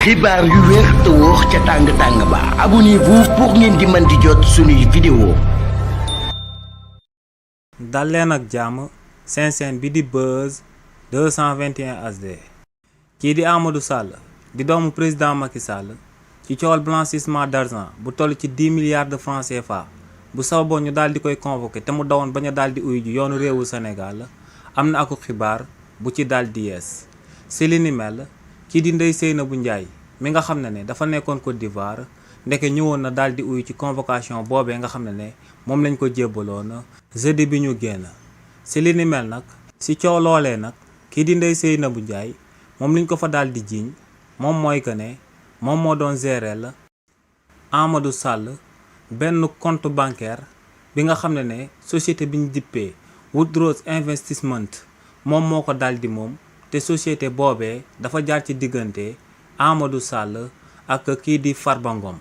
xibaar yu wér te wóor ca tàng-tàng ba abonnez-vous pour ngeen di mën di jot suñuy vidéo. dal leen ak jàmm seen chaîne bi di Buzz 221 HD. kii di Amadou Sall di doomu président Macky Sall ci coowal blanchissement d'argent bu toll ci 10 milliards de francs CFA bu sababoon ñu daal di koy convoqué te mu dawoon bañ a daal di uyu ji yoonu réewu Sénégal am na aku xibaar bu ci daal di yees si li ni mel kii di Ndeye Seynabou Ndiaye mi nga xam ne dafa nekkoon Côte d'Ivoire ndeke ñëwoon na daal di uyu ci convocation boobee nga xam ne moom lañ ko jébbaloon jeudi bi ñu génn si li ni mel nag si coow loolee nag kii di Ndeye Seynabou Ndiaye moom liñ ko fa daal di jiiñ moom mooy que ne moom moo doon gérer la Amadou Sall benn compte bancaire bi nga xam ne société bi ñu dippee Woodrose Investment moom moo ko daal di moom te société boobee dafa jaar ci diggante Amadou Sall ak kii di Farba Ngom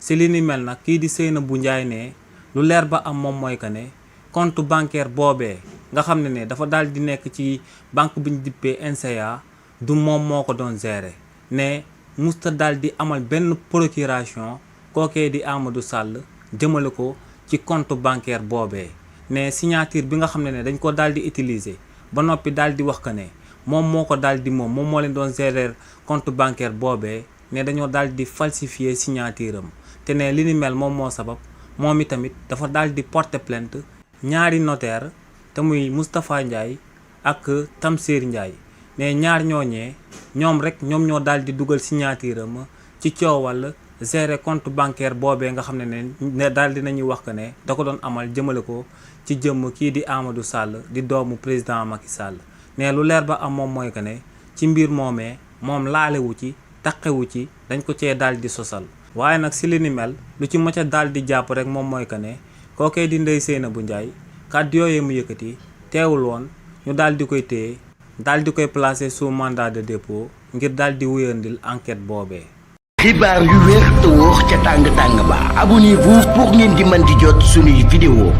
si li ni mel nag kii di Seynabou Ndiaye ne lu leer ba am moom mooy que ne compte bancaire boobee nga xam ne dafa daal di nekk ci banque bi ñu dippee NCA du moom moo ko doon gérer ne musta daal di amal benn procuration kookee di Amadou Sall jëmale ko ci compte bancaire boobee ne signature bi nga xam ne dañ ko daal di utiliser ba noppi daal di wax que ne moom moo ko daal di moom moo leen doon gérer compte bancaire boobee ne dañoo daal di falsifier signature am te ne li ni mel moom moo sabab moom itamit dafa daal di porter plainte ñaari notaire te muy Moustapha Ndiaye ak Tamsir Ndiaye ne ñaar ñooñee ñoom rek ñoom ñoo daal di dugal signature am ci coowal gérer compte bancaire boobee nga xam ne daal di nañuy wax que ne da ko doon amal jëmale ko ci jëmm kii di Amadou Sall di doomu président Macky Sall ne lu leer ba am moom mooy que ne ci mbir moomee moom laalewu ci taqewu ci dañ ko cee daal di sosal waaye nag si li ni mel lu ci mëcca daal di jàpp rek moom mooy que ne kookee di Ndeye Seynabou Ndiaye kàddu yooyee mu yëkkati teewul woon ñu daal di koy téye daal di koy placer sous mandat de dépôt ngir daal di wuyandil enquête boobee. xibaar yu wér te wóor ca tàng-tàng ba abonnez-vous pour ngeen di mën di jot suñuy vidéo.